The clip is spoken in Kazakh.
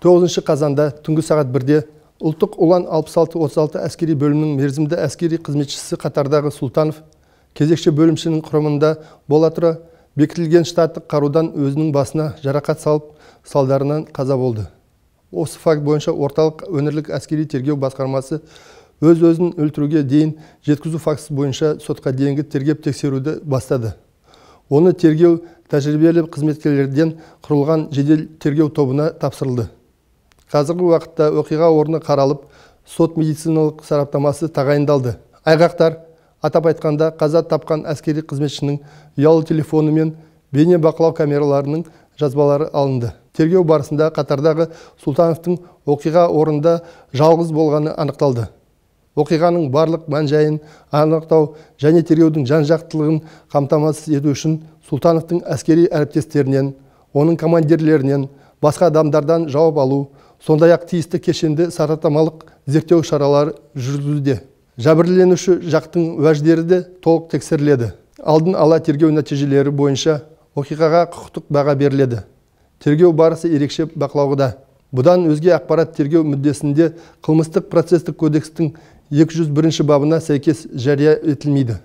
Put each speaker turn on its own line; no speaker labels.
9 қазанда түнгі сағат 1-де ұлттық ұлан 66-36 әскери бөлімінің мерзімді әскери қызметшісі қатардағы Сұлтанов кезекші бөлімшенің құрамында бола тұра бекітілген штаттық қарудан өзінің басына жарақат салып, салдарынан қаза болды. Осы факт бойынша орталық өңірлік әскери тергеу басқармасы өз-өзін өлтіруге дейін жеткізу фактісі бойынша сотқа дейінгі тергеп тексеруді бастады. Оны тергеу тәжірибелі қызметкерлерден құрылған жедел тергеу тобына тапсырылды. Қазіргі уақытта оқиға орны қаралып, сот медициналық сараптамасы тағайындалды. Айғақтар, атап айтқанда, қаза тапқан әскери қызметшінің ұялы телефоны мен бейне бақылау камераларының жазбалары алынды. Тергеу барысында қатардағы Сұлтановтың оқиға орнында жалғыз болғаны анықталды. Оқиғаның барлық мән-жайын анықтау және тергеудің жан-жақтылығын қамтамасыз ету үшін Сұлтановтың әскери әріптестерінен, оның командирлерінен, басқа адамдардан жауап алу, сондай-ақ тиісті кешенді сараптамалық зерттеу шаралары жүргізілуде. Жәбірленуші жақтың уәждері де толық тексеріледі. Алдын ала тергеу нәтижелері бойынша оқиғаға құқықтық баға беріледі. Тергеу барысы ерекше бақылауда. Бұдан өзге ақпарат тергеу мүддесінде қылмыстық процестік кодекстің 201 бабына сәйкес жария етілмейді.